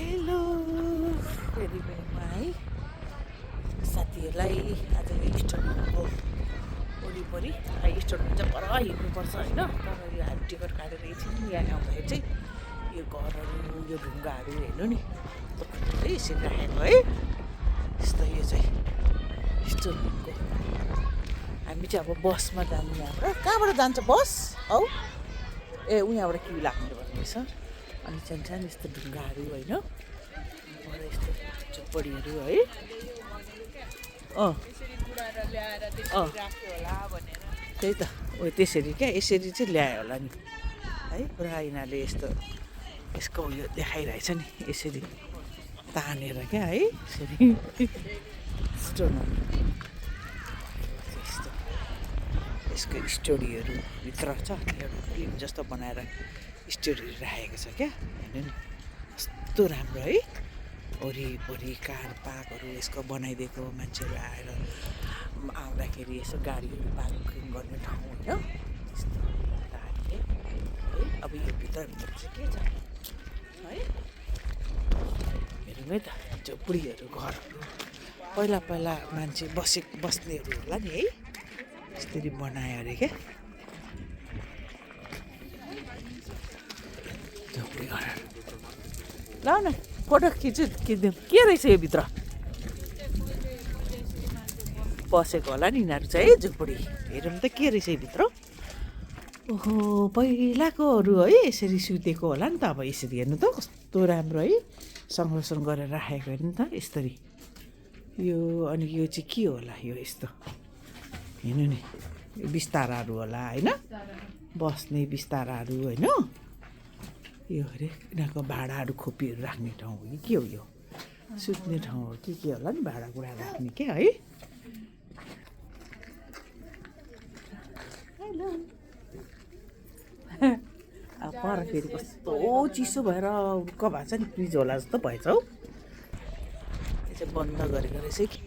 hello फेरि पनि म है साथीहरूलाई आज स्टोरको वरिपरि स्टोरमा चाहिँ पर हिँड्नुपर्छ होइन तर यो हामी टिकट काटेर एकछिन यहाँ आउँदाखेरि चाहिँ यो घरहरू यो ढुङ्गाहरू हेर्नु नि है यसरी राखेको है यस्तो यो चाहिँ स्टोरको हामी चाहिँ अब बसमा जानु यहाँबाट कहाँबाट जान्छ बस हौ ए उहाँबाट किबी लाग्नु भन्दैछ अनि सानो यस्तो ढुङ्गाहरू होइन यस्तो झुप्पडीहरू है त्यही त ओ त्यसरी क्या यसरी चाहिँ ल्यायो होला नि है पुरा यिनीहरूले यस्तो यसको उयो देखाइरहेछ नि यसरी तानेर क्या है यसरी स्टोनमा यस्तो यसको स्टोरीहरू भित्र छ एउटा फिल्म जस्तो बनाएर स्टोरीहरू राखेको छ क्या हेर्नु नि कस्तो राम्रो है वरिपरि कार पार्कहरू यसको बनाइदिएको मान्छेहरू आएर आउँदाखेरि यसो गाडीहरू पार्किङ गर्ने ठाउँ होइन यस्तो है अब यो भित्र चाहिँ के छ है हेरौँ है त झोपडीहरू घरहरू पहिला पहिला मान्छे बस्नेहरू होला नि है यसरी बनायो अरे क्या झोपडी घरहरू ल न फोटो खिचिदिउँ के रहेछ यो भित्र बसेको होला नि यिनीहरू चाहिँ है झुपडी हेरौँ त के रहेछ यो भित्र ओहो पहिलाकोहरू है यसरी सुतेको होला नि त अब यसरी हेर्नु त कस्तो राम्रो है संरक्षण गरेर राखेको हेर्नु त यसरी यो अनि यो चाहिँ के होला यो यस्तो हेर्नु नि बिस्ताराहरू होला होइन बस्ने बिस्ताराहरू होइन यो अरे यिनीहरूको भाँडाहरू खोपीहरू राख्ने ठाउँ हो कि के हो यो सुत्ने ठाउँ हो कि के होला नि भाँडाकुँडा राख्ने क्या है अब पर फेरि कस्तो चिसो भएर उक्क भएको छ नि फ्रिज होला जस्तो भएछ हौ यो चाहिँ बन्द गरेको रहेछ कि